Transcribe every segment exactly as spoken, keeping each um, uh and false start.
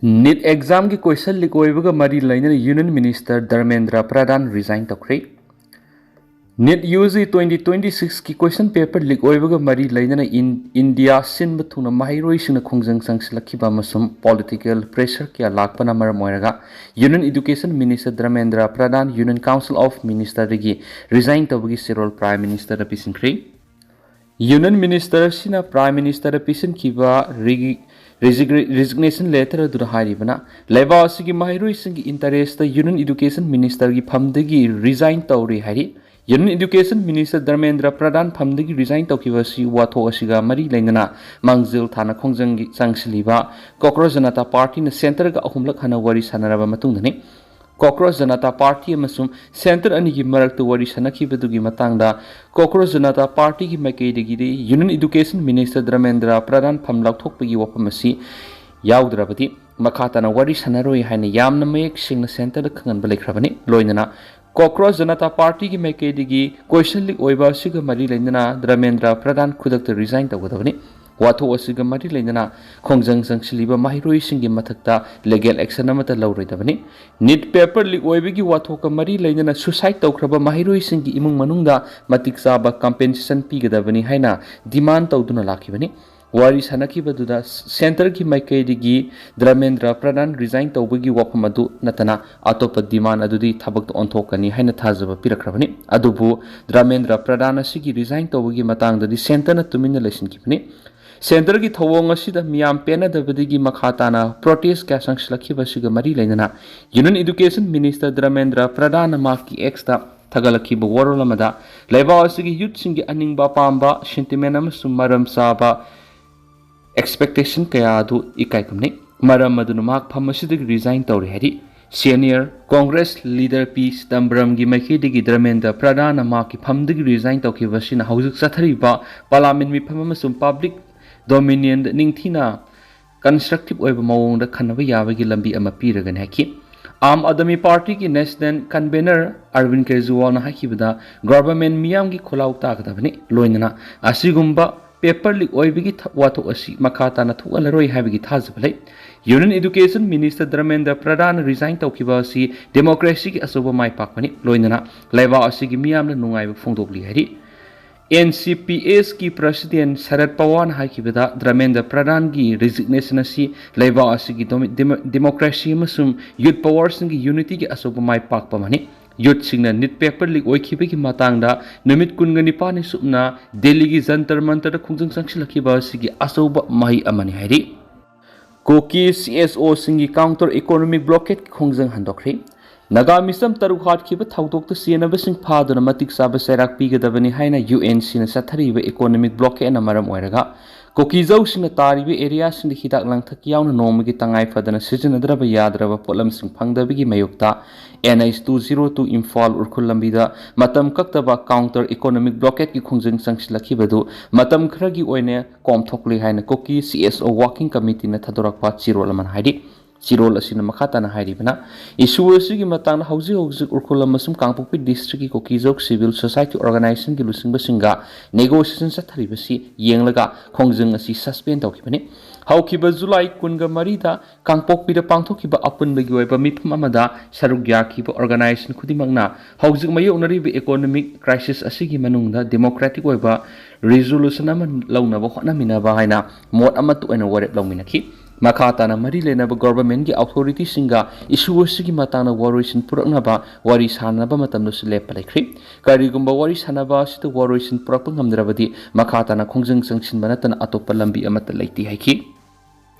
Neat ꯑꯦꯛꯖꯥꯝꯒꯤ ꯀꯣꯏꯁꯟ ꯂꯤꯛ ꯑꯣꯏꯕꯒ ꯃꯔꯤ ꯂꯩꯅꯅ union minister Dharmendra Pradhan resign ꯇꯧꯈ꯭ꯔꯦ꯫ NEET U G twenty twenty ꯁꯤꯛꯁꯀꯤ ꯀꯣꯏꯁꯟ ꯄꯦꯄꯔ ꯂꯤꯛ ꯑꯣꯏꯕꯒ ꯃꯔꯤ ꯂꯩꯅꯅ ꯏꯟ- ꯏꯟꯗꯤꯌꯥ ꯁꯤꯟꯕ ꯊꯨꯡꯅ ꯃꯍꯩꯔꯣꯏꯁꯤꯡꯅ ꯈꯣꯡꯖꯪ ꯆꯪꯁꯤꯜꯂꯛꯈꯤꯕ ꯑꯃꯁꯨꯡ ꯄꯣꯂꯤꯇꯤꯀꯦꯜ ꯄ꯭ꯔꯦꯁꯔ ꯀꯌꯥ ꯂꯥꯛꯄꯅ ꯃꯔꯝ ꯑꯣꯏꯔꯒ union education minister Dharmendra Pradhan union council of ꯃꯤꯅꯤꯁꯇꯔꯗꯒꯤ ꯔꯤꯖꯥꯏꯟ ꯇꯧꯕꯒꯤ ꯆꯦꯔꯣꯜ ꯄ꯭ꯔꯥꯏꯝ ꯃꯤꯅꯤꯁꯇꯔꯗ ꯄꯤꯁꯤꯟꯈ꯭ꯔꯦ꯫ ꯌꯨꯅꯤꯌꯟ ꯃꯤꯅꯤꯁꯇꯔ ꯑꯁꯤꯅ ꯄ꯭ꯔꯥꯏꯝ ꯃꯤꯅꯤꯁꯇꯔꯗ ꯄꯤꯁꯤꯟꯈꯤꯕ ꯔꯤꯒꯤ- ꯔꯤꯖꯤꯒ꯭ꯔꯦ- ꯔꯤꯖꯤꯒꯅꯦꯁꯟ ꯂꯦꯇꯔ ꯑꯗꯨꯗ ꯍꯥꯏꯔꯤꯕꯅ, ꯂꯩꯕꯥꯛ ꯑꯁꯤꯒꯤ ꯃꯍꯩꯔꯣꯏꯁꯤꯡꯒꯤ ꯏꯟꯇꯔꯦꯁꯇ ꯌꯨꯅꯤꯌꯟ ꯏꯗꯨꯀꯦꯁꯟ ꯃꯤꯅꯤꯁꯇꯔꯒꯤ ꯐꯝꯗꯒꯤ ꯔꯤꯖꯥꯏꯟ ꯇꯧꯔꯦ ꯍꯥꯏꯔꯤ꯫ ꯌꯨꯅꯤꯌꯟ ꯏꯗꯨꯀꯦꯁꯟ ꯃꯤꯅꯤꯁꯇꯔ ꯙꯔꯃꯦꯟꯗ꯭ꯔ ꯄ꯭ꯔꯙꯥꯟ ꯐꯝꯗꯒꯤ ꯔꯤꯖꯥꯏꯟ ꯇꯧꯈꯤꯕ ꯑꯁꯤ ꯋꯥꯊꯣꯛ ꯑꯁꯤꯒ ꯃꯔꯤ ꯂꯩꯅꯅ ꯃꯥꯡꯖꯤꯜ ꯊꯥꯅ ꯈꯣꯡꯖꯪꯒꯤ ꯆꯪꯁꯤꯜꯂꯤꯕ ꯀꯣꯀ꯭ꯔꯣꯁ ꯖꯅꯇꯥ ꯄꯥꯔꯇꯤꯅ ꯁꯦꯟꯇꯔꯒ ꯑꯍꯨꯝꯂꯛ ꯍꯟꯅ ꯋꯥꯔꯤ ꯁꯥꯟꯅꯔꯕ ꯃꯇꯨꯡꯗꯅꯤ꯫ ꯀꯣꯀ꯭ꯔꯣꯁ ꯖꯅꯇꯥ ꯄꯥꯔꯇꯤ ꯑꯃꯁꯨꯡ ꯁꯦꯟꯇꯔ ꯑꯅꯤꯒꯤ ꯃꯔꯛꯇ ꯋꯥꯔꯤ ꯁꯥꯟꯅꯈꯤꯕꯗꯨꯒꯤ ꯃꯇꯥꯡꯗ ꯀꯣꯀ꯭ꯔꯣꯁ ꯖꯅꯇꯥ ꯄꯥꯔꯇꯤꯒꯤ ꯃꯥꯏꯀꯩꯗꯒꯤꯗꯤ ꯌꯨꯅꯤꯌꯟ ꯏꯗꯨꯀꯦꯁꯟ ꯃꯤꯅꯤꯁꯇꯔ ꯙꯔꯃꯦꯟꯗ꯭ꯔ ꯄ꯭ꯔꯙꯥꯟ ꯐꯝ ꯂꯧꯊꯣꯛꯄꯒꯤ ꯋꯥꯐꯝ ꯑꯁꯤ ꯌꯥꯎꯗ꯭ꯔꯕꯗꯤ ꯃꯈꯥ ꯇꯥꯅ ꯋꯥꯔꯤ ꯁꯥꯟꯅꯔꯣꯏ ꯍꯥꯏꯅ ꯌꯥꯝꯅ ꯃꯌꯦꯛ ꯁꯦꯡꯅ ꯁꯦꯟꯇꯔꯗ ꯈꯪꯍꯟꯕ ꯂꯩꯈ꯭ꯔꯕꯅꯤ꯫ ꯂꯣꯏꯅꯅ ꯀꯣꯀ꯭ꯔꯣꯁ ꯖꯅꯇꯥ ꯄꯥꯔꯇꯤꯒꯤ ꯃꯥꯏꯀꯩꯗꯒꯤ ꯀꯣꯏꯁꯟ ꯂꯤꯛ ꯑꯣꯏꯕ ꯑꯁꯤꯒ ꯃꯔꯤ ꯂꯩꯅꯅ ꯙꯔꯃꯦꯟꯗ꯭ꯔ ꯄ꯭ꯔꯙꯥꯟ ꯈꯨꯗꯛꯇ ꯔꯤꯖꯥꯏꯟ ꯇꯧꯒꯗꯕꯅꯤ꯫ ꯋꯥꯊꯣꯛ ꯑꯁꯤꯒ ꯃꯔꯤ ꯂꯩꯅꯅ ꯈꯣꯡꯖꯪ ꯆꯪꯁꯤꯜꯂꯤꯕ ꯃꯍꯩꯔꯣꯏꯁꯤꯡꯒꯤ ꯃꯊꯛꯇ ꯂꯤꯒꯦꯜ ꯑꯦꯛꯁꯟ ꯑꯃꯠꯇ ꯂꯧꯔꯣꯏꯗꯕꯅꯤ꯫ ꯅꯤꯠ ꯄꯦꯄꯔ ꯂꯤꯛ ꯑꯣꯏꯕꯒꯤ ꯋꯥꯊꯣꯛꯀ ꯃꯔꯤ ꯂꯩꯅꯅ ꯁꯨꯁꯥꯏꯗ ꯇꯧꯈ꯭ꯔꯕ ꯃꯍꯩꯔꯣꯏꯁꯤꯡꯒꯤ ꯏꯃꯨꯡ ꯃꯅꯨꯡꯗ ꯃꯇꯤꯛ ꯆꯥꯕ ꯀꯝꯄꯦꯟꯁꯦꯁꯟ ꯄꯤꯒꯗꯕꯅꯤ ꯍꯥꯏꯅ ꯗꯤꯃꯥꯟ ꯇꯧꯗꯨꯅ ꯂꯥꯛꯈꯤꯕꯅꯤ꯫ ꯋꯥꯔꯤ ꯁꯥꯟꯅꯈꯤꯕꯗꯨꯗ ꯁꯦꯟꯇꯔꯒꯤ ꯃꯥꯏꯀꯩꯗꯒꯤ ꯙꯔꯃꯦꯟꯗ꯭ꯔ ꯄ꯭ꯔꯙꯥꯟ ꯔꯤꯖꯥꯏꯟ ꯇꯧꯕꯒꯤ ꯋꯥꯐꯝ ꯑꯗꯨ ꯅꯠꯇꯅ ꯑꯇꯣꯞꯄ ꯗꯤꯃꯥꯟ ꯑꯗꯨꯗꯤ ꯊꯕꯛꯇ ꯑꯣꯟꯊꯣꯛꯀꯅꯤ ꯍꯥꯏꯅ ꯊꯥꯖꯕ ꯄꯤꯔꯛꯈ꯭ꯔꯕꯅꯤ꯫ ꯑꯗꯨꯕꯨ ꯙꯔꯃꯦꯟꯗ꯭ꯔ ꯄ꯭ꯔꯙꯥꯟ ꯑꯁꯤꯒꯤ ꯔꯤꯖꯥꯏꯟ ꯇꯧꯕꯒꯤ ꯃꯇꯥꯡꯗꯗꯤ ꯁꯦꯟꯇꯔꯅ ꯇꯨꯃꯤꯟꯅ ꯂꯩꯁꯤꯟꯈꯤꯕꯅꯤ꯫ ꯁꯦꯟꯇꯔꯒꯤ ꯊꯧꯑꯣꯡ ꯑꯁꯤꯗ ꯃꯤꯌꯥꯝ ꯄꯦꯟꯅꯗꯕꯗꯒꯤ ꯃꯈꯥ ꯇꯥꯅ ꯄ꯭ꯔꯣꯇꯦꯁ ꯀꯌꯥ ꯆꯪꯁꯤꯜꯂꯛꯈꯤꯕ ꯑꯁꯤꯒ ꯃꯔꯤ ꯂꯩꯅꯅ ꯌꯨꯅꯤꯌꯟ ꯏꯗꯨꯀꯦꯁꯟ ꯃꯤꯅꯤꯁꯇꯔ ꯙꯔꯃꯦꯟꯗ꯭ꯔ ꯄ꯭ꯔꯙꯥꯟꯅ ꯃꯍꯥꯛꯀꯤ ꯑꯦꯛꯁꯇ ꯊꯥꯒꯠꯂꯛꯈꯤꯕ ꯋꯥꯔꯣꯜ ꯑꯃꯗ ꯂꯩꯕꯥꯛ ꯑꯁꯤꯒꯤ ꯌꯨꯠꯁꯤꯡꯒꯤ ꯑꯅꯤꯡꯕ ꯑꯄꯥꯝꯕ, ꯁꯦꯟꯇꯤꯃꯦꯟ ꯑꯃꯁꯨꯡ ꯃꯔꯝ ꯆꯥꯕ ꯑꯦꯛꯁꯄꯦꯛꯇꯦꯁꯟ ꯀꯌꯥ ꯑꯗꯨ ꯏꯀꯥꯏ ꯈꯨꯝꯅꯩ꯫ ꯃꯔꯝ ꯑꯗꯨꯅ ꯃꯍꯥꯛ ꯐꯝ ꯑꯁꯤꯗꯒꯤ ꯔꯤꯖꯥꯏꯟ ꯇꯧꯔꯦ ꯍꯥꯏꯔꯤ꯫ ꯁꯦꯅꯤꯌꯔ ꯀꯣꯡꯒ꯭ꯔꯦꯁ ꯂꯤꯗꯔ ꯄꯤ ꯆꯤꯗꯝꯕꯔꯝꯒꯤ ꯃꯥꯏꯀꯩꯗꯒꯤ ꯙꯔꯃꯦꯟꯗ꯭ꯔ ꯄ꯭ꯔꯙꯥꯟꯅ ꯃꯍꯥꯛꯀꯤ ꯐꯝꯗꯒꯤ ꯔꯤꯖꯥꯏꯟ ꯇꯧꯈꯤꯕ ꯑꯁꯤꯅ ꯍꯧꯖꯤꯛ ꯆꯠꯊꯔꯤꯕ ꯄꯥꯔꯂꯥꯃꯦꯟ ꯃꯤꯐꯝ ꯑꯃꯁꯨꯡ ꯄꯕ꯭ꯂꯤꯛ ꯗꯣꯃꯤꯅꯤꯌꯟꯗ ꯅꯤꯡꯊꯤꯅ ꯀꯟꯁꯇ꯭ꯔꯛꯇꯤꯚ ꯑꯣꯏꯕ ꯃꯑꯣꯡꯗ ꯈꯟꯅꯕ ꯌꯥꯕꯒꯤ ꯂꯝꯕꯤ ꯑꯃ ꯄꯤꯔꯒꯅꯤ ꯍꯥꯏꯈꯤ꯫ ꯑꯥꯝ ꯑꯥꯗꯃꯤ ꯄꯥꯔꯇꯤꯒꯤ ꯅꯦꯁꯅꯦꯜ ꯀꯟꯚꯦꯅꯔ ꯑꯔꯕꯤꯟ ꯀꯦꯖ꯭ꯔꯤꯋꯥꯜꯅ ꯍꯥꯏꯈꯤꯕꯗ, ꯒꯚꯔꯟꯃꯦꯟ ꯃꯤꯌꯥꯝꯒꯤ ꯈꯣꯜꯂꯥꯎ ꯇꯥꯒꯗꯕꯅꯤ, ꯂꯣꯏꯅꯅ ꯑꯁꯤꯒꯨꯝꯕ ꯄꯦꯄꯔ ꯂꯤꯛ ꯑꯣꯏꯕꯒꯤ ꯊ- ꯋꯥꯊꯣꯛ ꯑꯁꯤ ꯃꯈꯥ ꯇꯥꯅ ꯊꯣꯛꯍꯜꯂꯔꯣꯏ ꯍꯥꯏꯕꯒꯤ ꯊꯥꯖꯕ ꯂꯩ꯫ Union Education Minister Dharmendra Pradhan resign ꯇꯧꯈꯤꯕ ꯑꯁꯤ democracyꯒꯤ ꯑꯆꯧꯕ ꯃꯥꯏ ꯄꯥꯛꯄꯅꯤ, ꯂꯣꯏꯅꯅ ꯂꯩꯕꯥꯛ ꯑꯁꯤꯒꯤ ꯃꯤꯌꯥꯝꯅ ꯅꯨꯡꯉꯥꯏꯕ ꯐꯣꯡꯗꯣꯛꯂꯤ ꯍꯥꯏꯔꯤ꯫ N C P Sꯀꯤ President Sharad Pawarꯅ ꯍꯥꯏꯈꯤꯕꯗ, Dharmendra ꯄ꯭ꯔꯙꯥꯟꯒꯤ resignation ꯑꯁꯤ ꯂꯩꯕꯥꯛ ꯑꯁꯤꯒꯤ ꯗꯣꯃꯤ-, ꯗꯤꯃꯣ-, democracy ꯑꯃꯁꯨꯡ youth powerꯁꯤꯡꯒꯤ unityꯒꯤ ꯑꯆꯧꯕ ꯃꯥꯏ ꯄꯥꯛꯄ ꯑꯃꯅꯤ꯫ Youthꯁꯤꯡꯅ NEET paper leak ꯑꯣꯏꯈꯤꯕꯒꯤ ꯃꯇꯥꯡꯗ ꯅꯨꯃꯤꯠ ꯀꯨꯟꯒ ꯅꯤꯄꯥꯜꯅꯤ ꯁꯨꯞꯅ ꯗꯦꯜꯂꯤꯒꯤ ꯖꯟꯇꯔ ꯃꯟꯇꯔꯗ ꯈꯣꯡꯖꯪ ꯆꯪꯁꯤꯜꯂꯛꯈꯤꯕ ꯑꯁꯤꯒꯤ ꯑꯆꯧꯕ ꯃꯍꯩ ꯑꯃꯅꯤ ꯍꯥꯏꯔꯤ꯫ ꯀꯨꯀꯤ C S Oꯁꯤꯡꯒꯤ counter economic blockade ꯈꯣꯡꯖꯪ ꯍꯟꯗꯣꯛꯈ꯭ꯔꯤ꯫ ꯅꯥꯒꯥ ꯃꯤꯆꯝ ꯇꯔꯨꯛ ꯍꯥꯠꯈꯤꯕ ꯊꯧꯗꯣꯛꯇ ꯆꯦꯟꯅꯕꯁꯤꯡ ꯐꯥꯗꯨꯅ ꯃꯇꯤꯛ ꯆꯥꯕ ꯆꯩꯔꯥꯛ ꯄꯤꯒꯗꯕꯅꯤ ꯍꯥꯏꯅ UNCꯅ ꯆꯠꯊꯔꯤꯕ economic blockadeꯅ ꯃꯔꯝ ꯑꯣꯏꯔꯒ, ꯀꯨꯀꯤꯖꯧꯁꯤꯡꯅ ꯇꯥꯔꯤꯕ areaꯁꯤꯡꯗ ꯍꯤꯗꯥꯛ ꯂꯥꯡꯊꯛ ꯌꯥꯎꯅ ꯅꯣꯡꯃꯒꯤ ꯇꯉꯥꯏ ꯐꯗꯅ ꯁꯤꯖꯤꯟꯅꯗ꯭ꯔꯕ ꯌꯥꯗ꯭ꯔꯕ ꯄꯣꯠꯂꯝꯁꯤꯡ ꯐꯪꯗꯕꯒꯤ ꯃꯥꯌꯣꯛꯇ N H two zero two Imphal Ukhrul ꯂꯝꯕꯤꯗ ꯃꯇꯝ ꯀꯛꯇꯕ counter economic blockadeꯀꯤ ꯈꯣꯡꯖꯪ ꯆꯪꯁꯤꯜꯂꯛꯈꯤꯕꯗꯨ ꯃꯇꯝ ꯈꯔꯒꯤ ꯑꯣꯏꯅ ꯀꯣꯝꯊꯣꯛꯂꯤ ꯍꯥꯏꯅ ꯀꯨꯀꯤ C S O working committeeꯅ ꯊꯥꯗꯣꯔꯛꯄ ꯆꯦꯔꯣꯜ ꯑꯃꯅ ꯍꯥꯏꯔꯤ꯫ ꯆꯦꯔꯣꯜ ꯑꯁꯤꯅ ꯃꯈꯥ ꯇꯥꯅ ꯍꯥꯏꯔꯤꯕꯅ, issue ꯑꯁꯤꯒꯤ ꯃꯇꯥꯡꯗ ꯍꯧꯖꯤꯛ ꯍꯧꯖꯤꯛ ꯎꯔꯈꯨꯜ ꯑꯃꯁꯨꯡ ꯀꯥꯡꯄꯣꯛꯄꯤ districtꯀꯤ ꯀꯨꯀꯤꯖꯧ civil society organizationꯒꯤ ꯂꯨꯆꯤꯡꯕꯁꯤꯡꯒ negotiation ꯆꯠꯊꯔꯤꯕꯁꯤ ꯌꯦꯡꯂꯒ ꯈꯣꯡꯖꯪ ꯑꯁꯤ suspend ꯇꯧꯈꯤꯕꯅꯤ꯫ ꯍꯧꯈꯤꯕ ꯖꯨꯂꯥꯏ ꯀꯨꯟꯒ ꯃꯔꯤꯗ ꯀꯥꯡꯄꯣꯛꯄꯤꯗ ꯄꯥꯡꯊꯣꯛꯈꯤꯕ ꯑꯄꯨꯟꯕꯒꯤ ꯑꯣꯏꯕ ꯃꯤꯐꯝ ꯑꯃꯗ ꯁꯔꯨꯛ ꯌꯥꯈꯤꯕ organization ꯈꯨꯗꯤꯡꯃꯛꯅ ꯍꯧꯖꯤꯛ ꯃꯥꯌꯣꯛꯅꯔꯤꯕ economic crisis ꯑꯁꯤꯒꯤ ꯃꯅꯨꯡꯗ democratic ꯑꯣꯏꯕ resolution ꯑꯃ ꯂꯧꯅꯕ ꯍꯣꯠꯅꯃꯤꯟꯅꯕ ꯍꯥꯏꯅ ꯃꯣꯠ ꯑꯃꯠꯇ ꯑꯣꯏꯅ ꯋꯥꯔꯦꯞ ꯂꯧꯃꯤꯟꯅꯈꯤ꯫ ꯃꯈꯥ ꯇꯥꯅ ꯃꯔꯤ ꯂꯩꯅꯕ governmentꯀꯤ authorityꯁꯤꯡꯒ issue ꯑꯁꯤꯒꯤ ꯃꯇꯥꯡꯗ ꯋꯥꯔꯣꯏꯁꯤꯟ ꯄꯨꯔꯛꯅꯕ ꯋꯥꯔꯤ ꯁꯥꯅꯅꯕ ꯃꯇꯝꯗꯁꯨ ꯂꯦꯞꯄ ꯂꯩꯈ꯭ꯔꯤ꯫ ꯀꯔꯤꯒꯨꯝꯕ ꯋꯥꯔꯤ ꯁꯥꯅꯕ ꯑꯁꯤꯗ ꯋꯥꯔꯣꯏꯁꯤꯟ ꯄꯨꯔꯛꯄ ꯉꯝꯗ꯭ꯔꯕꯗꯤ ꯃꯈꯥ ꯇꯥꯅ ꯈꯣꯡꯖꯪ ꯆꯪꯁꯤꯟꯕ ꯅꯠꯇꯅ ꯑꯇꯣꯞꯄ ꯂꯝꯕꯤ ꯑꯃꯠꯇ ꯂꯩꯇꯦ ꯍꯥꯏꯈꯤ꯫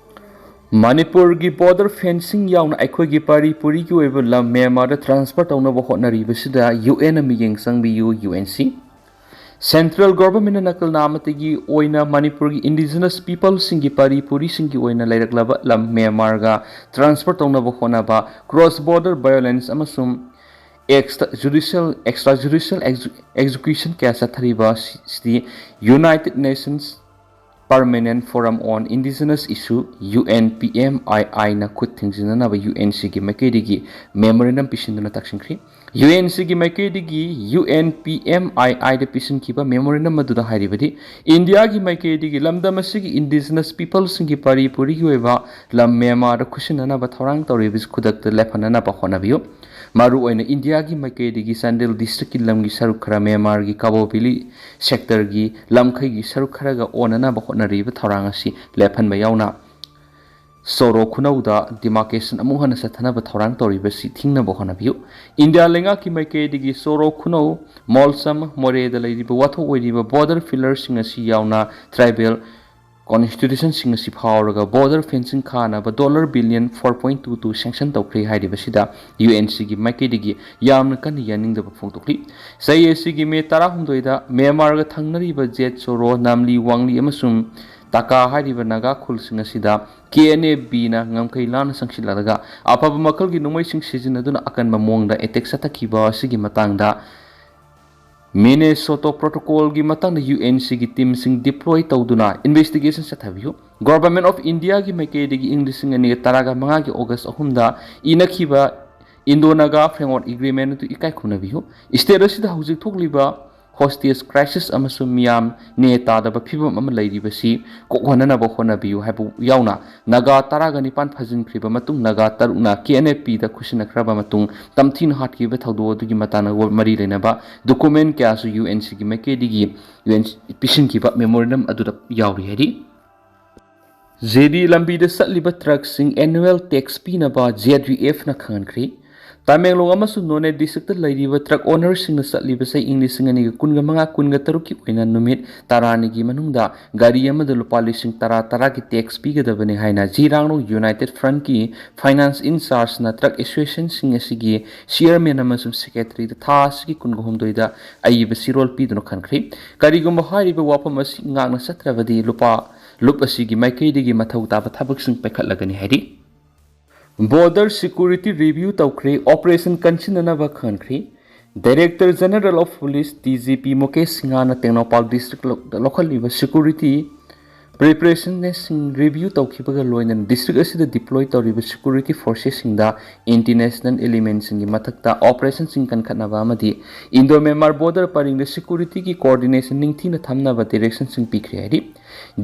ꯃꯅꯤꯄꯨꯔꯒꯤ border fencing ꯌꯥꯎꯅ ꯑꯩꯈꯣꯏꯒꯤ ꯄꯥꯔꯤ ꯄꯨꯔꯤꯒꯤ ꯑꯣꯏꯕ ꯂꯝ ꯃ꯭ꯌꯥꯟꯃꯥꯔꯗ transfer ꯇꯧꯅꯕ ꯍꯣꯠꯅꯔꯤꯕꯁꯤꯗ UNꯅ ꯃꯤꯠꯌꯦꯡ ꯆꯪꯕꯤꯌꯨ, UNC꯫ Central governmentꯅ ꯅꯥꯀꯜ ꯅꯥꯝꯃꯇꯒꯤ ꯑꯣꯏꯅ ꯃꯅꯤꯄꯨꯔꯒꯤ indigenous peopleꯁꯤꯡꯒꯤ ꯄꯥꯔꯤ ꯄꯨꯔꯤꯁꯤꯡꯒꯤ ꯑꯣꯏꯅ ꯂꯩꯔꯛꯂꯕ ꯂꯝ ꯃ꯭ꯌꯥꯟꯃꯥꯔꯒ transfer ꯇꯧꯅꯕ ꯍꯣꯠꯅꯕ, cross border violence ꯑꯃꯁꯨꯡ extra judicial, extra judicial execution ꯀꯌꯥ ꯆꯠꯊꯔꯤꯕ ꯁꯤꯗꯤ United Nations Permanent Forum on Indigenous Issue, UNPMIIꯅ ꯈꯨꯠ ꯊꯤꯡꯖꯤꯟꯅꯅꯕ UNCꯒꯤ ꯃꯥꯏꯀꯩꯗꯒꯤ memorandum ꯄꯤꯁꯤꯟꯗꯨꯅ ꯇꯛꯁꯤꯟꯈ꯭ꯔꯤ꯫ ꯌꯨ ꯑꯦꯟ ꯁꯤꯒꯤ ꯃꯥꯏꯀꯩꯗꯒꯤ ꯌꯨ ꯑꯦꯟ ꯄꯤ ꯑꯦꯝ ꯑꯥꯏ ꯑꯥꯏꯗ ꯄꯤꯁꯤꯟꯈꯤꯕ ꯃꯦꯃꯣꯔꯦꯟꯗꯝ ꯑꯗꯨꯗ ꯍꯥꯏꯔꯤꯕꯗꯤ, ꯏꯟꯗꯤꯌꯥꯒꯤ ꯃꯥꯏꯀꯩꯗꯒꯤ ꯂꯝꯗꯝ ꯑꯁꯤꯒꯤ ꯏꯟꯗꯤꯖꯤꯅꯁ ꯄꯤꯄꯜꯁꯤꯡꯒꯤ ꯄꯥꯔꯤ ꯄꯨꯔꯤꯒꯤ ꯑꯣꯏꯕ ꯂꯝ ꯃ꯭ꯌꯥꯟꯃꯥꯔꯗ ꯈꯨꯠꯁꯤꯟꯅꯅꯕ ꯊꯧꯔꯥꯡ ꯇꯧꯔꯤꯕꯁꯤ ꯈꯨꯗꯛꯇ ꯂꯦꯞꯍꯟꯅꯅꯕ ꯍꯣꯠꯅꯕꯤꯌꯨ꯫ ꯃꯔꯨꯑꯣꯏꯅ ꯏꯟꯗꯤꯌꯥꯒꯤ ꯃꯥꯏꯀꯩꯗꯒꯤ ꯆꯥꯟꯗꯦꯜ ꯗꯤꯁꯇ꯭ꯔꯤꯛꯀꯤ ꯂꯝꯒꯤ ꯁꯔꯨꯛ ꯈꯔ ꯃ꯭ꯌꯥꯟꯃꯥꯔꯒꯤ ꯀꯥꯕꯣ ꯚꯦꯂꯤ ꯁꯦꯛꯇꯔꯒꯤ ꯂꯝꯈꯩꯒꯤ ꯁꯔꯨꯛ ꯈꯔꯒ ꯑꯣꯟꯅꯅꯕ ꯍꯣꯠꯅꯔꯤꯕ ꯊꯧꯔꯥꯡ ꯑꯁꯤ ꯂꯦꯞꯍꯟꯕ ꯌꯥꯎꯅ ꯁꯣꯔꯣ ꯈꯨꯅꯧꯗ ꯗꯤꯃꯥꯔꯀꯦꯁꯟ ꯑꯃꯨꯛ ꯍꯟꯅ ꯆꯠꯊꯅꯕ ꯊꯧꯔꯥꯡ ꯇꯧꯔꯤꯕꯁꯤ ꯊꯤꯡꯅꯕ ꯍꯣꯠꯅꯕꯤꯌꯨ꯫ ꯏꯟꯗꯤꯌꯥ ꯂꯩꯉꯥꯛꯀꯤ ꯃꯥꯏꯀꯩꯗꯒꯤ ꯁꯣꯔꯣ ꯈꯨꯅꯧ, ꯃꯣꯜꯁꯝ, ꯃꯣꯔꯦꯗ ꯂꯩꯔꯤꯕ ꯋꯥꯊꯣꯛ ꯑꯣꯏꯔꯤꯕ ꯕꯣꯔꯗꯔ ꯄꯤꯂꯔꯁꯤꯡ ꯑꯁꯤ ꯌꯥꯎꯅ ꯇ꯭ꯔꯥꯏꯕꯦꯜ ꯀꯣꯟꯁꯇꯤꯇ꯭ꯌꯨꯁꯟꯁꯤꯡ ꯑꯁꯤ ꯐꯥꯎꯔꯒ ꯕꯣꯔꯗꯔ ꯐꯦꯟꯁꯤꯡ ꯈꯥꯅꯕ dollar billion four point two two sanction ꯇꯧꯈ꯭ꯔꯦ ꯍꯥꯏꯔꯤꯕꯁꯤꯗ ꯌꯨ ꯑꯦꯟ ꯁꯤꯒꯤ ꯃꯥꯏꯀꯩꯗꯒꯤ ꯌꯥꯝꯅ ꯀꯟꯅ ꯌꯥꯅꯤꯡꯗꯕ ꯐꯣꯡꯗꯣꯛꯂꯤ꯫ ꯆꯍꯤ ꯑꯁꯤꯒꯤ ꯃꯦ ꯇꯔꯥꯍꯨꯝꯗꯣꯏꯗ ꯃ꯭ꯌꯥꯟꯃꯥꯔꯒ ꯊꯪꯅꯔꯤꯕ ꯖꯦꯠ ꯁꯣꯔꯣ, ꯅꯥꯝꯂꯤ, ꯋꯥꯡꯂꯤ ꯑꯃꯁꯨꯡ ꯇꯥꯀꯥ ꯍꯥꯏꯔꯤꯕ ꯅꯥꯒꯥ ꯈꯨꯜꯁꯤꯡ ꯑꯁꯤꯗ ꯀꯦ ꯑꯦꯟ ꯑꯦ ꯕꯤꯅ ꯉꯝꯈꯩ ꯂꯥꯟꯅ ꯆꯪꯁꯤꯜꯂꯛꯂꯒ ꯑꯐꯕ ꯃꯈꯜꯒꯤ ꯅꯣꯡꯃꯩꯁꯤꯡ ꯁꯤꯖꯤꯟꯅꯗꯨꯅ ꯑꯀꯟꯕ ꯃꯑꯣꯡꯗ ꯑꯦꯇꯦꯛ ꯆꯠꯊꯈꯤꯕ ꯑꯁꯤꯒꯤ ꯃꯇꯥꯡꯗ ꯃꯤꯅꯦꯁꯣꯇꯣ ꯄ꯭ꯔꯣꯇꯣꯀꯣꯜꯒꯤ ꯃꯇꯥꯡꯗ ꯌꯨ ꯑꯦꯟ ꯁꯤꯒꯤ ꯇꯤꯝꯁꯤꯡ ꯗꯤꯄ꯭ꯂꯣꯏ ꯇꯧꯗꯨꯅ ꯏꯟꯚꯦꯁꯇꯤꯒꯦꯁꯟ ꯆꯠꯊꯕꯤꯌꯨ꯫ ꯒꯣꯚꯔꯟꯃꯦꯟꯠ ꯑꯣꯐ ꯏꯟꯗꯤꯌꯥꯒꯤ ꯃꯥꯏꯀꯩꯗꯒꯤ ꯏꯪ ꯂꯤꯁꯤꯡ ꯑꯅꯤꯒ ꯇꯔꯥꯒ ꯃꯉꯥꯒꯤ ꯑꯣꯒꯁ ꯑꯍꯨꯝꯗ ꯏꯅꯈꯤꯕ ꯏꯟꯗꯣ ꯅꯥꯒꯥ ꯐ꯭ꯔꯦꯝꯋꯥꯔꯛ ꯑꯦꯒ꯭ꯔꯤꯃꯦꯟꯠ ꯑꯗꯨ ꯏꯀꯥꯏ ꯈꯨꯝꯅꯕꯤꯌꯨ꯫ ꯁ꯭ꯇꯦꯠ ꯑꯁꯤꯗ ꯍꯧꯖꯤꯛ ꯊꯣꯛꯂꯤꯕ ꯍꯣꯁꯇꯦꯖ ꯀ꯭ꯔꯥꯏꯁꯤꯁ ꯑꯃꯁꯨꯡ ꯃꯤꯌꯥꯝ ꯅꯦ ꯇꯥꯗꯕ ꯐꯤꯕꯝ ꯑꯃ ꯂꯩꯔꯤꯕꯁꯤ ꯀꯣꯛꯍꯟꯅꯅꯕ ꯍꯣꯠꯅꯕꯤꯌꯨ ꯍꯥꯏꯕ ꯌꯥꯎꯅ ꯅꯥꯒꯥ ꯇꯔꯥꯒ ꯅꯤꯄꯥꯟ ꯐꯥꯖꯤꯟꯈ꯭ꯔꯤꯕ ꯃꯇꯨꯡ ꯅꯥꯒꯥ ꯇꯔꯨꯛꯅ ꯀꯦ ꯑꯦꯟ ꯑꯦ ꯄꯤꯗ ꯈꯨꯠꯁꯤꯟꯅꯈ꯭ꯔꯕ ꯃꯇꯨꯡ ꯇꯝꯊꯤꯅ ꯍꯥꯠꯈꯤꯕ ꯊꯧꯗꯣꯛ ꯑꯗꯨꯒꯤ ꯃꯇꯥꯡꯗ ꯃꯔꯤ ꯂꯩꯅꯕ ꯗꯣꯀꯨꯃꯦꯟꯠ ꯀꯌꯥꯁꯨ ꯌꯨ ꯑꯦꯟ ꯁꯤꯒꯤ ꯃꯥꯏꯀꯩꯗꯒꯤ ꯌꯨ ꯑꯦꯟ ꯄꯤꯁꯤꯟꯈꯤꯕ ꯃꯦꯃꯣꯔꯦꯟꯗꯝ ꯑꯗꯨꯗ ꯌꯥꯎꯔꯤ ꯍꯥꯏꯔꯤ꯫ ꯖꯦꯗꯤ ꯂꯝꯕꯤꯗ ꯆꯠꯂꯤꯕ ꯇ꯭ꯔꯛꯁꯤꯡ ꯑꯦꯅꯨꯋꯦꯜ ꯇꯦꯛꯁ ꯄꯤꯅꯕ ꯖꯦ ꯑꯦꯐ ꯏ ꯑꯦꯐꯅ ꯈꯪꯍꯟꯈ꯭ꯔꯤ꯫ ꯇꯃꯦꯡꯂꯣꯡ ꯑꯃꯁꯨꯡ ꯅꯣꯅꯦ ꯗꯤꯁꯇ꯭ꯔꯤꯛꯇ ꯂꯩꯔꯤꯕ ꯇ꯭ꯔꯛ ꯑꯣꯅꯔꯁꯤꯡꯅ ꯆꯠꯂꯤꯕ ꯆꯍꯤ ꯏꯪ ꯂꯤꯁꯤꯡ ꯑꯅꯤꯒ ꯀꯨꯟꯒ ꯃꯉꯥ ꯀꯨꯟꯒ ꯇꯔꯨꯛꯀꯤ ꯑꯣꯏꯅ ꯅꯨꯃꯤꯠ ꯇꯔꯥꯅꯤꯒꯤ ꯃꯅꯨꯡꯗ ꯒꯥꯔꯤ ꯑꯃꯗ ꯂꯨꯄꯥ ꯂꯤꯁꯤꯡ ꯇꯔꯥ ꯇꯔꯥꯒꯤ ꯇꯦꯛꯁ ꯄꯤꯒꯗꯕꯅꯤ ꯍꯥꯏꯅ ꯖꯤꯔꯥꯡꯔꯣꯡ ꯌꯨꯅꯥꯏꯇꯦꯗ ꯐ꯭ꯔꯟꯠꯀꯤ ꯐꯥꯏꯅꯥꯟꯁ ꯏꯟꯆꯥꯔꯖꯅ ꯇ꯭ꯔꯛ ꯑꯦꯁꯣꯁꯤꯌꯦꯁꯟꯁꯤꯡ ꯑꯁꯤꯒꯤ ꯆꯤꯌꯔꯃꯦꯟ ꯑꯃꯁꯨꯡ ꯁꯦꯀ꯭ꯔꯦꯇꯔꯤꯗ ꯊꯥ ꯑꯁꯤꯒꯤ ꯀꯨꯟꯒ ꯍꯨꯝꯗꯣꯏꯗ ꯑꯏꯕ ꯆꯦꯔꯣꯜ ꯄꯤꯗꯨꯅ ꯈꯟꯈ꯭ꯔꯤ꯫ ꯀꯔꯤꯒꯨꯝꯕ ꯍꯥꯏꯔꯤꯕ ꯋꯥꯐꯝ ꯑꯁꯤ ꯉꯥꯛꯅ ꯆꯠꯇ꯭ꯔꯕꯗꯤ ꯂꯨꯄꯥ ꯂꯨꯞ ꯑꯁꯤꯒꯤ ꯃꯥꯏꯀꯩꯗꯒꯤ ꯃꯊꯧ ꯇꯥꯕ ꯊꯕꯛꯁꯤꯡ ꯄꯥꯏꯈꯠꯂꯒꯅꯤ ꯍꯥꯏꯔꯤ꯫ ꯕꯣꯔꯗꯔ ꯁꯦꯀ꯭ꯌꯨꯔꯤꯇꯤ ꯔꯤꯚ꯭ꯌꯨ ꯇꯧꯈ꯭ꯔꯦ, ꯑꯣꯄꯔꯦꯁꯟ ꯀꯟꯁꯤꯟꯅꯅꯕ ꯈꯪꯍꯟꯈ꯭ꯔꯤ꯫ Director general of police, D G P, Mukesh ꯁꯤꯡꯍꯅ ꯇꯦꯡꯅꯧꯄꯥꯜ ꯗꯤꯁꯇ꯭ꯔꯤꯛꯇ ꯂꯧꯈꯠꯂꯤꯕ ꯁꯦꯀ꯭ꯌꯨꯔꯤꯇꯤ Preparationnessꯁꯤꯡ review ꯇꯧꯈꯤꯕꯒ ꯂꯣꯏꯅꯅ district ꯑꯁꯤꯗ deploy ꯇꯧꯔꯤꯕ security forcesꯁꯤꯡꯗ international elementꯁꯤꯡꯒꯤ ꯃꯊꯛꯇ operationꯁꯤꯡ ꯀꯟꯈꯠꯅꯕ ꯑꯃꯗꯤ Indo-Myanmar border ꯄꯔꯤꯡꯗ securityꯒꯤ coordination ꯅꯤꯡꯊꯤꯅ ꯊꯝꯅꯕ directionꯁꯤꯡ ꯄꯤꯈ꯭ꯔꯦ ꯍꯥꯏꯔꯤ꯫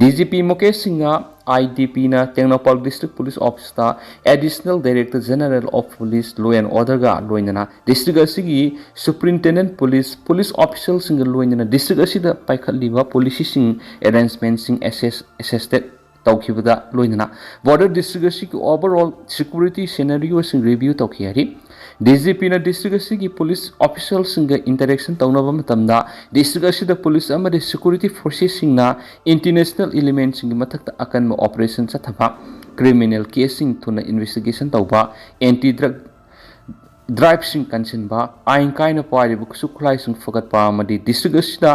DGP Mukesh Singh, IDPꯅ Tengnoupal district police officeꯇ Additional Director General of Police Law and Orderꯒ ꯂꯣꯏꯅꯅ district ꯑꯁꯤꯒꯤ superintendent police, police officialꯁꯤꯡꯒ ꯂꯣꯏꯅꯅ district ꯑꯁꯤꯗ ꯄꯥꯏꯈꯠꯂꯤꯕ policyꯁꯤꯡ, arrangementꯁꯤꯡ assess, assessed ꯇꯧꯈꯤꯕꯗ ꯂꯣꯏꯅꯅ border district ꯑꯁꯤꯒꯤ overall security scenarioꯁꯤꯡ review ꯇꯧꯈꯤ ꯍꯥꯏꯔꯤ꯫ DGPꯅ district ꯑꯁꯤꯒꯤ police officialꯁꯤꯡꯒ interaction ꯇꯧꯅꯕ ꯃꯇꯝꯗ district ꯑꯁꯤꯗ police ꯑꯃꯗꯤ security forcesꯁꯤꯡꯅ international elementꯁꯤꯡꯒꯤ ꯃꯊꯛꯇ ꯑꯀꯟꯕ operation ꯆꯠꯊꯕ, criminal caseꯁꯤꯡ ꯊꯨꯅ investigation ꯇꯧꯕ, anti drug driveꯁꯤꯡ ꯀꯟꯁꯤꯟꯕ, ꯑꯥꯏꯟ ꯀꯥꯏꯅ ꯄꯥꯏꯔꯤꯕ ꯈꯨꯠꯁꯨ ꯈꯨꯠꯂꯥꯏꯁꯤꯡ ꯐꯒꯠꯄ ꯑꯃꯗꯤ district ꯑꯁꯤꯗ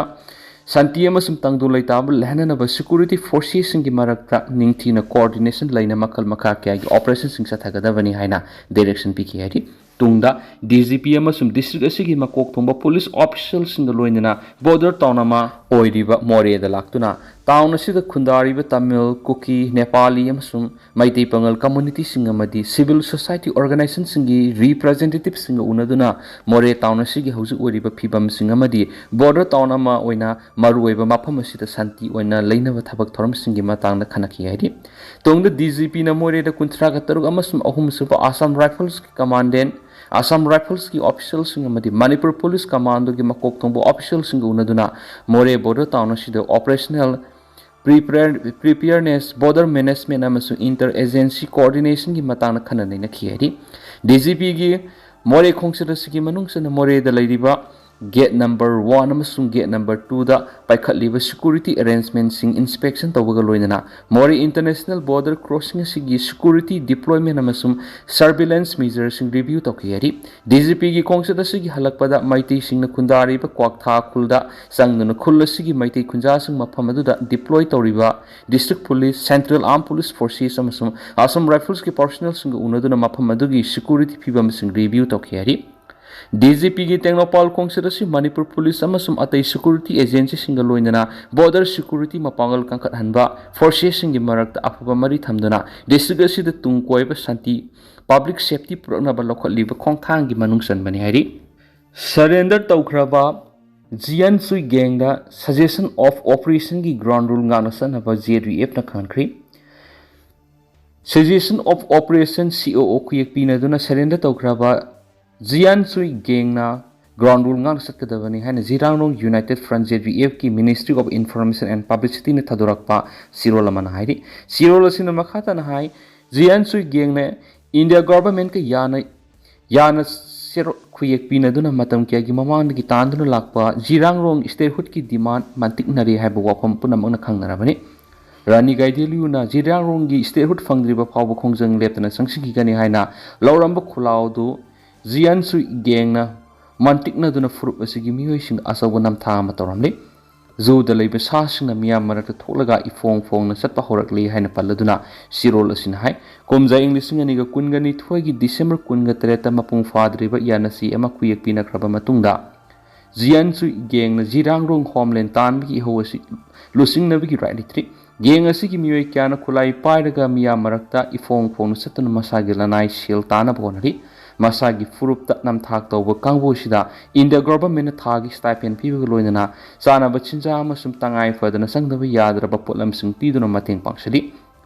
ꯁꯥꯟꯇꯤ ꯑꯃꯁꯨꯡ ꯇꯪꯗꯨ ꯂꯩꯇꯥꯕ ꯂꯩꯍꯟꯅꯅꯕ security forcesꯁꯤꯡꯒꯤ ꯃꯔꯛꯇ ꯅꯤꯡꯊꯤꯅ coordination ꯂꯩꯅ ꯃꯈꯜ ꯃꯈꯥ ꯀꯌꯥꯒꯤ operationꯁꯤꯡ ꯆꯠꯊꯒꯗꯕꯅꯤ ꯍꯥꯏꯅ direction ꯄꯤꯈꯤ ꯍꯥꯏꯔꯤ꯫ ꯇꯨꯡꯗ DGP ꯑꯃꯁꯨꯡ district ꯑꯁꯤꯒꯤ ꯃꯀꯣꯛ ꯊꯣꯡꯕ police officialꯁꯤꯡꯒ ꯂꯣꯏꯅꯅ border town ꯑꯃ ꯑꯣꯏꯔꯤꯕ ꯃꯣꯔꯦꯗ ꯂꯥꯛꯇꯨꯅ town ꯑꯁꯤꯗ ꯈꯨꯟꯗꯥꯔꯤꯕ ꯇꯥꯃꯤꯜ, ꯀꯨꯀꯤ, ꯅꯦꯄꯥꯂꯤ ꯑꯃꯁꯨꯡ ꯃꯩꯇꯩ ꯄꯥꯉꯜ communityꯁꯤꯡ ꯑꯃꯗꯤ civil society organizationꯁꯤꯡꯒꯤ representativeꯁꯤꯡꯒ ꯎꯅꯗꯨꯅ ꯃꯣꯔꯦ town ꯑꯁꯤꯒꯤ ꯍꯧꯖꯤꯛ ꯑꯣꯏꯔꯤꯕ ꯐꯤꯕꯝꯁꯤꯡ ꯑꯃꯗꯤ border town ꯑꯃ ꯑꯣꯏꯅ ꯃꯔꯨꯑꯣꯏꯕ ꯃꯐꯝ ꯑꯁꯤꯗ ꯁꯥꯟꯇꯤ ꯑꯣꯏꯅ ꯂꯩꯅꯕ ꯊꯕꯛ ꯊꯧꯔꯝꯁꯤꯡꯒꯤ ꯃꯇꯥꯡꯗ ꯈꯟꯅꯈꯤ ꯍꯥꯏꯔꯤ꯫ ꯇꯨꯡꯗ DGPꯅ ꯃꯣꯔꯦꯗ ꯀꯨꯟꯊ꯭ꯔꯥꯒ ꯇꯔꯨꯛ ꯑꯃꯁꯨꯡ ꯑꯍꯨꯝꯁꯨꯕ Assam Riflesꯀꯤ commandant, Assam Riflesꯀꯤ officialꯁꯤꯡ ꯑꯃꯗꯤ Manipur Police Commandoꯒꯤ ꯃꯀꯣꯛ ꯊꯣꯡꯕ officialꯁꯤꯡꯒ ꯎꯅꯗꯨꯅ ꯃꯣꯔꯦ border town ꯑꯁꯤꯗ operational prepare-, preparedness, border management ꯑꯃꯁꯨꯡ inter agency coordinationꯒꯤ ꯃꯇꯥꯡꯗ ꯈꯟꯅ ꯅꯩꯅꯈꯤ ꯍꯥꯏꯔꯤ꯫ DGPꯒꯤ ꯃꯣꯔꯦ ꯈꯣꯡꯆꯠ ꯑꯁꯤꯒꯤ ꯃꯅꯨꯡ ꯆꯟꯅ ꯃꯣꯔꯦꯗ ꯂꯩꯔꯤꯕ gate number one ꯑꯃꯁꯨꯡ gate number twoꯗ ꯄꯥꯏꯈꯠꯂꯤꯕ security arrangementꯁꯤꯡ inspection ꯇꯧꯕꯒ ꯂꯣꯏꯅꯅ ꯃꯣꯔꯦ international border crossing ꯑꯁꯤꯒꯤ security deployment ꯑꯃꯁꯨꯡ surveillance measuresꯁꯤꯡ review ꯇꯧꯈꯤ ꯍꯥꯏꯔꯤ꯫ DGPꯒꯤ ꯈꯣꯡꯆꯠ ꯑꯁꯤꯒꯤ ꯍꯜꯂꯛꯄꯗ ꯃꯩꯇꯩꯁꯤꯡꯅ ꯈꯨꯟꯗꯥꯔꯤꯕ ꯀ꯭ꯋꯥꯛꯊꯥ ꯈꯨꯜꯗ ꯆꯪꯗꯨꯅ ꯈꯨꯜ ꯑꯁꯤꯒꯤ ꯃꯩꯇꯩ ꯈꯨꯟꯖꯥꯁꯤꯡ ꯃꯐꯝ ꯑꯗꯨꯗ deploy ꯇꯧꯔꯤꯕ district police, Central Armed Police Forces ꯑꯃꯁꯨꯡ Assam Riflesꯀꯤ personnelꯁꯤꯡꯒ ꯎꯅꯗꯨꯅ ꯃꯐꯝ ꯑꯗꯨꯒꯤ security ꯐꯤꯕꯝꯁꯤꯡ review ꯇꯧꯈꯤ ꯍꯥꯏꯔꯤ꯫ ꯗꯤ ꯖꯤ ꯄꯤꯒꯤ ꯇꯦꯡꯅꯧꯄꯥꯜ ꯈꯣꯡꯆꯠ ꯑꯁꯤ ꯃꯅꯤꯄꯨꯔ ꯄꯨꯂꯤꯁ ꯑꯃꯁꯨꯡ ꯑꯇꯩ ꯁꯦꯀ꯭ꯌꯨꯔꯤꯇꯤ ꯑꯦꯖꯦꯟꯁꯤꯁꯤꯡꯒ ꯂꯣꯏꯅꯅ ꯕꯣꯔꯗꯔ ꯁꯦꯀ꯭ꯌꯨꯔꯤꯇꯤ ꯃꯄꯥꯡꯒꯜ ꯀꯟꯈꯠꯍꯟꯕ ꯐꯣꯔꯁꯦꯁꯁꯤꯡꯒꯤ ꯃꯔꯛꯇ ꯑꯐꯕ ꯃꯔꯤ ꯊꯝꯗꯨꯅ ꯗꯤꯁꯇ꯭ꯔꯤꯛ ꯑꯁꯤꯗ ꯇꯨꯡ ꯀꯣꯏꯕ ꯁꯥꯟꯇꯤ, ꯄꯕ꯭ꯂꯤꯛ ꯁꯦꯐꯇꯤ ꯄꯨꯔꯛꯅꯕ ꯂꯧꯈꯠꯂꯤꯕ ꯈꯣꯡꯊꯥꯡꯒꯤ ꯃꯅꯨꯡ ꯆꯟꯕꯅꯤ ꯍꯥꯏꯔꯤ꯫ ꯁꯔꯦꯟꯗꯔ ꯇꯧꯈ꯭ꯔꯕ ꯖꯤꯌꯥꯟ ꯆꯨꯏ ꯒꯦꯡꯗ ꯁꯖꯦꯁꯟ ꯑꯣꯐ ꯑꯣꯄꯔꯦꯁꯟꯒꯤ ꯒ꯭ꯔꯥꯎꯟ ꯔꯨꯜ ꯉꯥꯛꯅ ꯆꯠꯅꯕ ꯖꯦ ꯗꯤ ꯑꯦꯐꯅ ꯈꯪꯍꯟꯈ꯭ꯔꯤ꯫ ꯁꯖꯦꯁꯟ ꯑꯣꯐ ꯑꯣꯄꯔꯦꯁꯟ, ꯁꯤ ꯑꯣ ꯑꯣ, ꯈꯨꯌꯦꯛ ꯄꯤꯅꯗꯨꯅ ꯁꯔꯦꯟꯗꯔ ꯇꯧꯈ꯭ꯔꯕ ꯖꯤꯌꯥꯟ ꯆꯨꯏ ꯒꯦꯡꯅ ꯒ꯭ꯔꯥꯎꯟ ꯔꯨꯜ ꯉꯥꯛꯅ ꯆꯠꯀꯗꯕꯅꯤ ꯍꯥꯏꯅ Zeliangrong united front, J D ꯑꯦꯐꯀꯤ Ministry of Information and Publicityꯅ ꯊꯥꯗꯣꯔꯛꯄ ꯆꯦꯔꯣꯜ ꯑꯃꯅ ꯍꯥꯏꯔꯤ꯫ ꯆꯦꯔꯣꯜ ꯑꯁꯤꯅ ꯃꯈꯥ ꯇꯥꯅ ꯍꯥꯏ, ꯖꯤꯌꯥꯟ ꯆꯨꯏ ꯒꯦꯡꯅ ꯏꯟꯗꯤꯌꯥ ꯒꯣꯚꯔꯟꯃꯦꯟꯠꯀ ꯌꯥꯅ ꯌꯥꯅ ꯁꯦꯔꯣ-, ꯈꯨꯌꯦꯛ ꯄꯤꯅꯗꯨꯅ ꯃꯇꯝ ꯀꯌꯥꯒꯤ ꯃꯃꯥꯡꯗꯒꯤ ꯇꯥꯟꯗꯨꯅ ꯂꯥꯛꯄ ꯖꯤꯔꯥꯡꯔꯣꯡ statehoodꯀꯤ demand ꯃꯟꯇꯤꯛꯅꯔꯤ ꯍꯥꯏꯕ ꯋꯥꯐꯝ ꯄꯨꯝꯅꯃꯛꯅ ꯈꯪꯅꯔꯕꯅꯤ꯫ ꯔꯥꯅꯤ ꯒꯥꯏꯗꯤꯟꯂꯤꯌꯨꯅ ꯖꯤꯔꯥꯡꯔꯣꯡꯒꯤ statehood ꯐꯪꯗ꯭ꯔꯤꯕ ꯐꯥꯎꯕ ꯈꯣꯡꯖꯪ ꯂꯦꯞꯇꯅ ꯆꯪꯁꯤꯟꯈꯤꯒꯅꯤ ꯍꯥꯏꯅ ꯂꯧꯔꯝꯕ ꯈꯨꯜꯂꯥꯎꯗꯨ ꯖꯤꯌꯥꯟ ꯆꯨꯏ ꯒꯦꯡꯅ ꯃꯟꯇꯤꯛꯅꯗꯨꯅ ꯐꯨꯔꯨꯞ ꯑꯁꯤꯒꯤ ꯃꯤꯑꯣꯏꯁꯤꯡꯗ ꯑꯆꯧꯕ ꯅꯝꯊꯥꯛ ꯑꯃ ꯇꯧꯔꯝꯂꯤ꯫ ꯖꯨꯗ ꯂꯩꯕ ꯁꯥꯁꯤꯡꯅ ꯃꯤꯌꯥꯝ ꯃꯔꯛꯇ ꯊꯣꯛꯂꯒ ꯏꯐꯣꯡ ꯐꯣꯡꯅ ꯆꯠꯄ ꯍꯧꯔꯛꯂꯤ ꯍꯥꯏꯅ ꯄꯜꯂꯗꯨꯅ ꯆꯦꯔꯣꯜ ꯑꯁꯤꯅ ꯍꯥꯏ, ꯀꯨꯝꯖꯥ ꯏꯪ ꯂꯤꯁꯤꯡ ꯑꯅꯤꯒ ꯀꯨꯟꯒ ꯅꯤꯊꯣꯏꯒꯤ ꯗꯤꯁꯦꯝꯕꯔ ꯀꯨꯟꯒ ꯇꯔꯦꯠꯇ ꯃꯄꯨꯡ ꯐꯥꯗ꯭ꯔꯤꯕ ꯌꯥꯅꯆꯦ ꯑꯃ ꯈꯨꯌꯦꯛ ꯄꯤꯅꯈ꯭ꯔꯕ ꯃꯇꯨꯡꯗ, ꯖꯤꯌꯥꯟ ꯆꯨꯏ ꯒꯦꯡꯅ ꯖꯤꯔꯥꯡꯔꯣꯡ ꯍꯣꯝꯂꯦꯟ ꯇꯥꯟꯕꯒꯤ ꯏꯍꯧ ꯑꯁꯤ ꯂꯨꯆꯤꯡꯅꯕꯒꯤ ꯔꯥꯏꯠ ꯂꯩꯇ꯭ꯔꯤ꯫ ꯒꯦꯡ ꯑꯁꯤꯒꯤ ꯃꯤꯑꯣꯏ ꯀꯌꯥꯅ ꯈꯨꯠꯂꯥꯏ ꯄꯥꯏꯔꯒ ꯃꯤꯌꯥꯝ ꯃꯔꯛꯇ ꯏꯐꯣꯡ ꯐꯣꯡꯅ ꯆꯠꯇꯨꯅ ꯃꯁꯥꯒꯤ ꯂꯅꯥꯏ ꯁꯦꯜ ꯇꯥꯅꯕ ꯍꯣꯠꯅꯔꯤ꯫ ꯃꯁꯥꯒꯤ ꯐꯨꯔꯨꯞꯇ ꯅꯝꯊꯥꯛ ꯇꯧꯕ ꯀꯥꯡꯕꯨ ꯑꯁꯤꯗ ꯏꯟꯗꯤꯌꯥ ꯒꯣꯚꯔꯟꯃꯦꯟꯠꯅ ꯊꯥꯒꯤ stipend ꯄꯤꯕꯒ ꯂꯣꯏꯅꯅ ꯆꯥꯅꯕ ꯆꯤꯟꯖꯥꯛ ꯑꯃꯁꯨꯡ ꯇꯉꯥꯏ ꯐꯗꯅ ꯆꯪꯗꯕ ꯌꯥꯗ꯭ꯔꯕ ꯄꯣꯠꯂꯝꯁꯤꯡ ꯄꯤꯗꯨꯅ ꯃꯇꯦꯡ ꯄꯥꯡꯁꯤꯜꯂꯤ꯫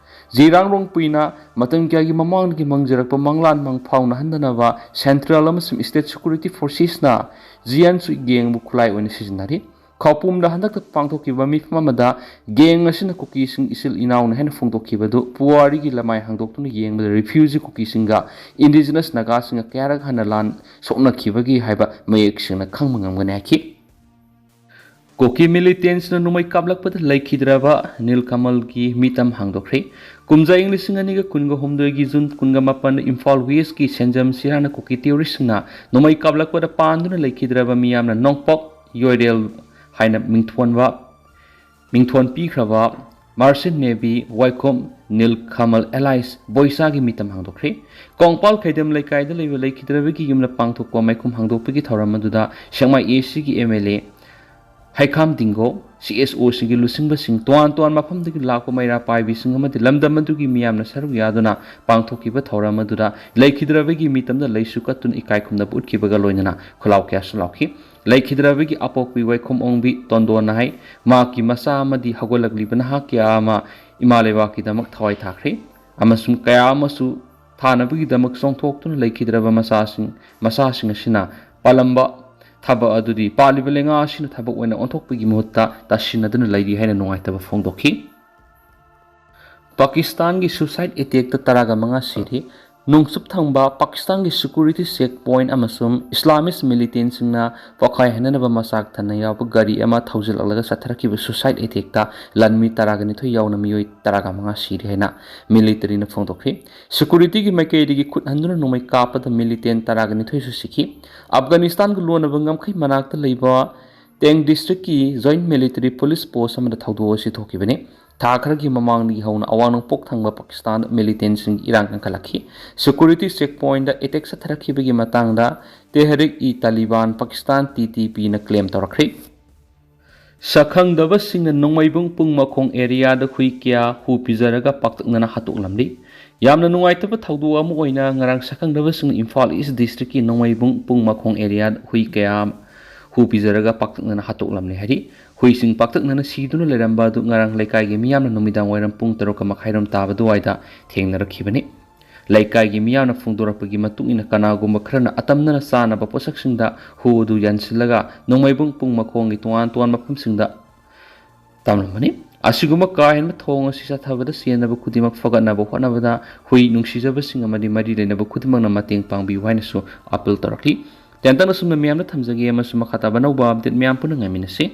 ꯖꯤꯔꯥꯡꯔꯣꯡ ꯄꯨꯏꯅ ꯃꯇꯝ ꯀꯌꯥꯒꯤ ꯃꯃꯥꯡꯗꯒꯤ ꯃꯪꯖꯔꯛꯄ ꯃꯪꯂꯥꯟ ꯃꯪꯐꯥꯎꯅꯍꯟꯗꯅꯕ central ꯑꯃꯁꯨꯡ state security forcesꯅ ꯖꯤꯌꯥꯟ ꯆꯨꯏ ꯒꯦꯡꯕꯨ ꯈꯨꯠꯂꯥꯏ ꯑꯣꯏꯅ ꯁꯤꯖꯤꯟꯅꯔꯤ꯫ ꯈꯧꯄꯨꯝꯗ ꯍꯟꯗꯛꯇ ꯄꯥꯡꯊꯣꯛꯈꯤꯕ ꯃꯤꯐꯝ ꯑꯃꯗ ꯒꯦꯡ ꯑꯁꯤꯅ ꯀꯨꯀꯤꯁꯤꯡ ꯏꯆꯤꯜ ꯏꯅꯥꯎꯅꯤ ꯍꯥꯏꯅ ꯐꯣꯡꯗꯣꯛꯈꯤꯕꯗꯨ ꯄꯨꯋꯥꯔꯤꯒꯤ ꯂꯃꯥꯏ ꯍꯥꯡꯗꯣꯛꯇꯨꯅ ꯌꯦꯡꯕꯗ refugee ꯀꯨꯀꯤꯁꯤꯡꯒ indigenous ꯅꯥꯒꯥꯁꯤꯡꯒ ꯀꯌꯥꯔꯛ ꯍꯟꯅ ꯂꯥꯟ ꯁꯣꯛꯅꯈꯤꯕꯒꯦ ꯍꯥꯏꯕ ꯃꯌꯦꯛ ꯁꯦꯡꯅ ꯈꯪꯕ ꯉꯝꯒꯅꯤ ꯍꯥꯏꯈꯤ꯫ ꯀꯨꯀꯤ militantꯅ ꯅꯣꯡꯃꯩ ꯀꯥꯞꯂꯛꯄꯗ ꯂꯩꯈꯤꯗ꯭ꯔꯕ ꯅꯤꯜꯀꯃꯜꯒꯤ ꯃꯤꯇꯝ ꯍꯥꯡꯗꯣꯛꯈ꯭ꯔꯦ꯫ ꯀꯨꯝꯖꯥ ꯏꯪ ꯂꯤꯁꯤꯡ ꯑꯅꯤꯒ ꯀꯨꯟꯒ ꯍꯨꯝꯗꯣꯏꯒꯤ ꯖꯨꯟ ꯀꯨꯟꯒ ꯃꯥꯄꯟꯗ ꯏꯝꯐꯥꯜ ꯋꯦꯁꯀꯤ ꯁꯦꯟꯖꯝ ꯁꯤꯔꯥꯅ ꯀꯨꯀꯤ terroristꯁꯤꯡꯅ ꯅꯣꯡꯃꯩ ꯀꯥꯞꯂꯛꯄꯗ ꯄꯥꯟꯗꯨꯅ ꯂꯩꯈꯤꯗ꯭ꯔꯕ ꯃꯤꯌꯥꯝꯅ ꯅꯣꯡꯄꯣꯛ ꯌꯣꯏꯔꯦꯜ ꯍꯥꯏꯅ ꯃꯤꯡꯊꯣꯟꯕ, ꯃꯤꯡꯊꯣꯟ ꯄꯤꯈ꯭ꯔꯕ Merchant Navy ꯋꯥꯏꯈꯣꯝ ꯅꯤꯜ ꯀꯃꯜ ꯑꯦꯂꯥꯏꯁ ꯕꯣꯏꯁꯥꯒꯤ ꯃꯤꯇꯝ ꯍꯥꯡꯗꯣꯛꯈ꯭ꯔꯦ꯫ ꯀꯣꯡꯄꯥꯜ ꯈꯩꯗꯦꯝ ꯂꯩꯀꯥꯏꯗ ꯂꯩꯕ ꯂꯩꯈꯤꯗ꯭ꯔꯕꯒꯤ ꯌꯨꯝꯗ ꯄꯥꯡꯊꯣꯛꯄ ꯃꯩꯈꯨꯝ ꯍꯥꯡꯗꯣꯛꯄꯒꯤ ꯊꯧꯔꯝ ꯑꯗꯨꯗ ꯁꯦꯛꯃꯥꯏ ꯑꯦ ꯁꯤꯒꯤ M L A ꯍꯩꯈꯥꯝ ꯗꯤꯡꯒꯣ, C S ꯑꯣꯁꯤꯡꯒꯤ ꯂꯨꯆꯤꯡꯕꯁꯤꯡ, ꯇꯣꯉꯥꯟ ꯇꯣꯉꯥꯟꯕ ꯃꯐꯝꯗꯒꯤ ꯂꯥꯛꯄ ꯃꯩꯔꯥ ꯄꯥꯏꯕꯤꯁꯤꯡ ꯑꯃꯗꯤ ꯂꯝꯗꯝ ꯑꯗꯨꯒꯤ ꯃꯤꯌꯥꯝꯅ ꯁꯔꯨꯛ ꯌꯥꯗꯨꯅ ꯄꯥꯡꯊꯣꯛꯈꯤꯕ ꯊꯧꯔꯝ ꯑꯗꯨꯗ ꯂꯩꯈꯤꯗ꯭ꯔꯕꯒꯤ ꯃꯤꯇꯝꯗ ꯂꯩꯁꯨ ꯀꯠꯇꯨꯅ ꯏꯀꯥꯏ ꯈꯨꯝꯅꯕ ꯎꯠꯈꯤꯕꯒ ꯂꯣꯏꯅꯅ ꯈꯨꯜꯂꯥꯎ ꯀꯌꯥꯁꯨ ꯂꯥꯎꯈꯤ꯫ ꯂꯩꯈꯤꯗ꯭ꯔꯕꯒꯤ ꯑꯄꯣꯛꯄꯤ ꯋꯥꯏꯈꯣꯝ ꯑꯣꯡꯕꯤ ꯇꯣꯟꯗꯣꯟꯅ ꯍꯥꯏ, ꯃꯍꯥꯛꯀꯤ ꯃꯆꯥ ꯑꯃꯗꯤ ꯍꯧꯒꯠꯂꯛꯂꯤꯕ ꯅꯍꯥ ꯀꯌꯥ ꯑꯃ ꯏꯃꯥ ꯂꯩꯕꯥꯛꯀꯤꯗꯃꯛ ꯊꯋꯥꯏ ꯊꯥꯈ꯭ꯔꯦ ꯑꯃꯁꯨꯡ ꯀꯌꯥ ꯑꯃꯁꯨ ꯊꯥꯅꯕꯒꯤꯗꯃꯛ ꯆꯣꯡꯊꯣꯛꯇꯨꯅ ꯂꯩꯈꯤꯗ꯭ꯔꯕ ꯃꯆꯥꯁꯤꯡ, ꯃꯆꯥꯁꯤꯡ ꯑꯁꯤꯅ ꯄꯥꯜꯂꯝꯕ ꯊꯕꯛ ꯑꯗꯨꯗꯤ ꯄꯥꯜꯂꯤꯕ ꯂꯩꯉꯥꯛ ꯑꯁꯤꯅ ꯊꯕꯛ ꯑꯣꯏꯅ ꯑꯣꯟꯊꯣꯛꯄꯒꯤ ꯃꯍꯨꯠꯇ ꯇꯥꯁꯤꯟꯅꯗꯨꯅ ꯂꯩꯔꯤ ꯍꯥꯏꯅ ꯅꯨꯡꯉꯥꯏꯇꯕ ꯐꯣꯡꯗꯣꯛꯈꯤ꯫ ꯄꯥꯀꯤꯁꯇꯥꯟꯒꯤ suicide attackꯇ ꯇꯔꯥꯒ ꯃꯉꯥ ꯁꯤꯔꯤ꯫ ꯅꯣꯡꯆꯨꯞ ꯊꯪꯕ ꯄꯥꯀꯤꯁꯇꯥꯟꯒꯤ security check point ꯑꯃꯁꯨꯡ Islamist militantꯁꯤꯡꯅ ꯋꯥꯈꯥꯏ ꯍꯟꯅꯅꯕ ꯃꯆꯥꯛ ꯊꯟꯅ ꯌꯥꯎꯕ ꯒꯥꯔꯤ ꯑꯃ ꯊꯧꯖꯤꯜꯂꯛꯂꯒ ꯆꯠꯊꯔꯛꯈꯤꯕ suicide attackꯇ ꯂꯥꯟꯃꯤ ꯇꯔꯥꯒ ꯅꯤꯊꯣꯏ ꯌꯥꯎꯅ ꯃꯤꯑꯣꯏ ꯇꯔꯥꯒ ꯃꯉꯥ ꯁꯤꯔꯦ ꯍꯥꯏꯅ militaryꯅ ꯐꯣꯡꯗꯣꯛꯈ꯭ꯔꯤ꯫ Securityꯒꯤ ꯃꯥꯏꯀꯩꯗꯒꯤ ꯈꯨꯠ ꯍꯟꯗꯨꯅ ꯅꯣꯡꯃꯩ ꯀꯥꯞꯄꯗ militant ꯇꯔꯥꯒ ꯅꯤꯊꯣꯏꯁꯨ ꯁꯤꯈꯤ꯫ ꯑꯐꯒꯥꯅꯤꯁꯇꯥꯟꯒ ꯂꯣꯟꯅꯕ ꯉꯝꯈꯩ ꯃꯅꯥꯛꯇ ꯂꯩꯕ ꯇꯦꯡ districtꯀꯤ joint military police post ꯑꯃꯗ ꯊꯧꯗꯣꯛ ꯑꯁꯤ ꯊꯣꯛꯈꯤꯕꯅꯤ꯫ ꯊꯥ ꯈꯔꯒꯤ ꯃꯃꯥꯡꯗꯒꯤ ꯍꯧꯅ ꯑꯋꯥꯡ ꯅꯣꯡꯄꯣꯛ ꯊꯪꯕ ꯄꯥꯀꯤꯁꯇꯥꯟꯗ militantꯁꯤꯡꯒꯤ ꯏꯔꯥꯡ ꯀꯟꯈꯠꯂꯛꯈꯤ꯫ Security check pointꯗ attack ꯆꯠꯊꯔꯛꯈꯤꯕꯒꯤ ꯃꯇꯥꯡꯗ Tehrik-e-Taliban Pakistan, T T Pꯅ claim ꯇꯧꯔꯛꯈ꯭ꯔꯦ꯫ ꯁꯛꯈꯪꯗꯕꯁꯤꯡꯅ ꯅꯣꯡꯃꯩꯕꯨꯡ ꯄꯨꯡ ꯃꯈꯣꯡ areaꯗ ꯍꯨꯏ ꯀꯌꯥ ꯍꯨ ꯄꯤꯖꯔꯒ ꯄꯥꯛꯇꯛꯅꯅ ꯍꯥꯠꯇꯣꯛꯂꯝꯂꯤ꯫ ꯌꯥꯝꯅ ꯅꯨꯡꯉꯥꯏꯇꯕ ꯊꯧꯗꯣꯛ ꯑꯃ ꯑꯣꯏꯅ ꯉꯔꯥꯡ ꯁꯛꯈꯪꯗꯕꯁꯤꯡꯅ ꯏꯝꯐꯥꯜ East districtꯀꯤ ꯅꯣꯡꯃꯩꯕꯨꯡ ꯄꯨꯡ ꯃꯈꯣꯡ areaꯗ ꯍꯨꯏ ꯀꯌꯥ ꯍꯨ ꯄꯤꯖꯔꯒ ꯄꯥꯛꯇꯛꯅꯅ ꯍꯥꯠꯇꯣꯛꯂꯝꯂꯦ ꯍꯥꯏꯔꯤ꯫ ꯍꯨꯏꯁꯤꯡ ꯄꯥꯛꯇꯛꯅꯅ ꯁꯤꯗꯨꯅ ꯂꯩꯔꯝꯕ ꯑꯗꯨ ꯉꯔꯥꯡ ꯂꯩꯀꯥꯏꯒꯤ ꯃꯤꯌꯥꯝꯅ ꯅꯨꯃꯤꯗꯥꯡ ꯋꯥꯏꯔꯝ ꯄꯨꯡ ꯇꯔꯨꯛꯀ ꯃꯈꯥꯏꯔꯣꯝ ꯇꯥꯕ ꯑꯗꯨꯋꯥꯏꯗ ꯊꯦꯡꯅꯔꯛꯈꯤꯕꯅꯤ꯫ ꯂꯩꯀꯥꯏꯒꯤ ꯃꯤꯌꯥꯝꯅ ꯐꯣꯡꯗꯣꯔꯛꯄꯒꯤ ꯃꯇꯨꯡ ꯏꯟꯅ ꯀꯅꯥꯒꯨꯝꯕ ꯈꯔꯅ ꯑꯇꯝꯅꯅ ꯆꯥꯅꯕ ꯄꯣꯠꯁꯛꯁꯤꯡꯗ ꯍꯨ ꯑꯗꯨ ꯌꯥꯟꯁꯤꯜꯂꯒ ꯅꯣꯡꯃꯩꯕꯨꯡ ꯄꯨꯡ ꯃꯈꯣꯡꯒꯤ ꯇꯣꯉꯥꯟ ꯇꯣꯉꯥꯟꯕ ꯃꯐꯝꯁꯤꯡꯗ ꯇꯝꯂꯝꯕꯅꯤ꯫ ꯑꯁꯤꯒꯨꯝꯕ ꯀꯥ ꯍꯦꯟꯕ ꯊꯧꯑꯣꯡ ꯑꯁꯤ ꯆꯠꯊꯕꯗ ꯆꯦꯟꯅꯕ ꯈꯨꯗꯤꯡꯃꯛ ꯐꯒꯠꯅꯕ ꯍꯣꯠꯅꯕꯗ ꯍꯨꯏ ꯅꯨꯡꯁꯤꯖꯕꯁꯤꯡ ꯑꯃꯗꯤ ꯃꯔꯤ ꯂꯩꯅꯕ ꯈꯨꯗꯤꯡꯃꯛꯅ ꯃꯇꯦꯡ ꯄꯥꯡꯕꯤꯌꯨ ꯍꯥꯏꯅꯁꯨ appeal ꯇꯧꯔꯛꯂꯤ꯫ ꯇꯦꯟꯇꯛꯅ ꯁꯨꯝꯅ ꯃꯤꯌꯥꯝꯗ ꯊꯝꯖꯒꯦ ꯑꯃꯁꯨꯡ ꯃꯈꯥ ꯇꯥꯕ ꯑꯅꯧꯕ update ꯃꯌꯥꯝ ꯄꯨꯟꯅ ꯉꯥꯏꯃꯤꯟꯅꯁꯤ꯫